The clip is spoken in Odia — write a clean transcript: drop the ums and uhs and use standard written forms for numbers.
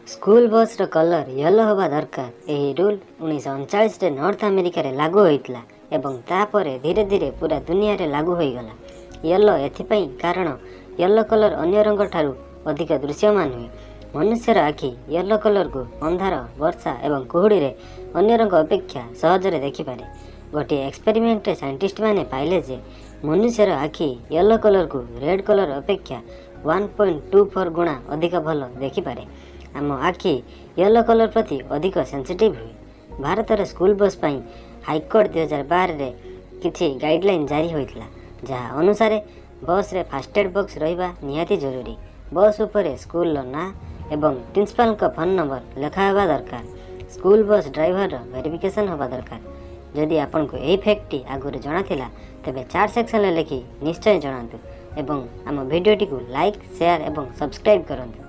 ସ୍କୁଲ ବସ୍ର କଲର୍ ୟେଲୋ ହେବା ଦରକାର। ଏହି ରୁଲ୍ 1939ରେ ନର୍ଥ ଆମେରିକାରେ ଲାଗୁ ହୋଇଥିଲା ଏବଂ ତାପରେ ଧୀରେ ଧୀରେ ପୁରା ଦୁନିଆରେ ଲାଗୁ ହୋଇଗଲା। ୟେଲୋ ଏଥିପାଇଁ, କାରଣ ୟେଲୋ କଲର୍ ଅନ୍ୟ ରଙ୍ଗ ଠାରୁ ଅଧିକ ଦୃଶ୍ୟମାନ ହୁଏ। ମନୁଷ୍ୟର ଆଖି ୟେଲୋ କଲର୍କୁ ଅନ୍ଧାର, ବର୍ଷା ଏବଂ କୁହୁଡ଼ିରେ ଅନ୍ୟ ରଙ୍ଗ ଅପେକ୍ଷା ସହଜରେ ଦେଖିପାରେ। ଗୋଟିଏ ଏକ୍ସପେରିମେଣ୍ଟରେ ସାଇଣ୍ଟିଷ୍ଟମାନେ ପାଇଲେ ଯେ ମନୁଷ୍ୟର ଆଖି ୟେଲୋ କଲର୍କୁ ରେଡ୍ କଲର୍ ଅପେକ୍ଷା 1.24 ଗୁଣା ଅଧିକ ଭଲ ଦେଖିପାରେ। ଆମ ଆଖି ୟେଲୋ କଲର୍ ପ୍ରତି ଅଧିକ ସେନ୍ସିଟିଭ୍ ହୁଏ। ଭାରତରେ ସ୍କୁଲ ବସ୍ ପାଇଁ ହାଇକୋର୍ଟ 2012ରେ କିଛି ଗାଇଡ଼ଲାଇନ୍ ଜାରି ହୋଇଥିଲା, ଯାହା ଅନୁସାରେ ବସ୍ରେ ଫାଷ୍ଟ ଏଡ଼୍ ବକ୍ସ ରହିବା ନିହାତି ଜରୁରୀ। ବସ୍ ଉପରେ ସ୍କୁଲର ନାଁ ଏବଂ ପ୍ରିନ୍ସିପାଲଙ୍କ ଫୋନ୍ ନମ୍ବର ଲେଖା ହେବା ଦରକାର। ସ୍କୁଲ ବସ୍ ଡ୍ରାଇଭରର ଭେରିଫିକେସନ୍ ହେବା ଦରକାର। ଯଦି ଆପଣଙ୍କୁ ଏହି ଫ୍ୟାକ୍ଟଟି ଆଗରୁ ଜଣାଥିଲା, ତେବେ ଚାଟ୍ ସେକ୍ସନରେ ଲେଖି ନିଶ୍ଚୟ ଜଣାନ୍ତୁ ଏବଂ ଆମ ଭିଡ଼ିଓଟିକୁ ଲାଇକ୍, ସେୟାର ଏବଂ ସବସ୍କ୍ରାଇବ୍ କରନ୍ତୁ।